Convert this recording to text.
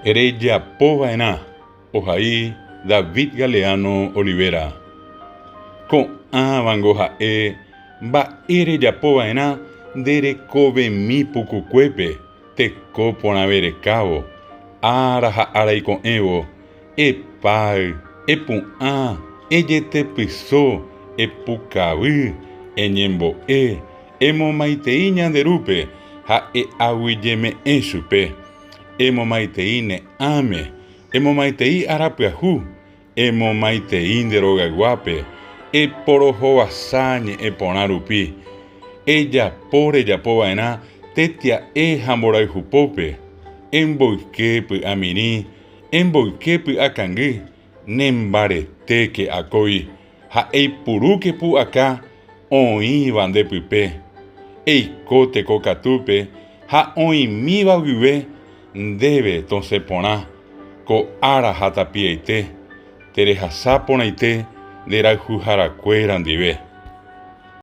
Rejapo va'erã, ohai David Galeano Olivera. Ko'ãvango ha'e mba'e rejapo va'erã nde rekovemi pukukuépe teko porãve rekávo, ára ha ára iko'ẽvo, epáy, epu'ã, ejetepyso, epukavy, eñembo'e, Emomaitei ñande Rúpe ha eaguyjeme'ẽ chupe. Emomaitei ne ãme, emomaitei ára pyahu, emomaitei nde rogayguápe, eporohovasa ñe'ẽ porã rupi. Ejapo rejapo va'erã tetia'e ha mborayhupópe. Emboyke py'amirĩ, emboyke py'akangy, Nembaretéke akói ha eipurúke pu'aka oĩva nde pype, eiko teko katúpe ha oĩmíva guive ndéve tosẽ porã ko ára ha tapiaite, terehasa porãite nde rayhuharakuéra ndive.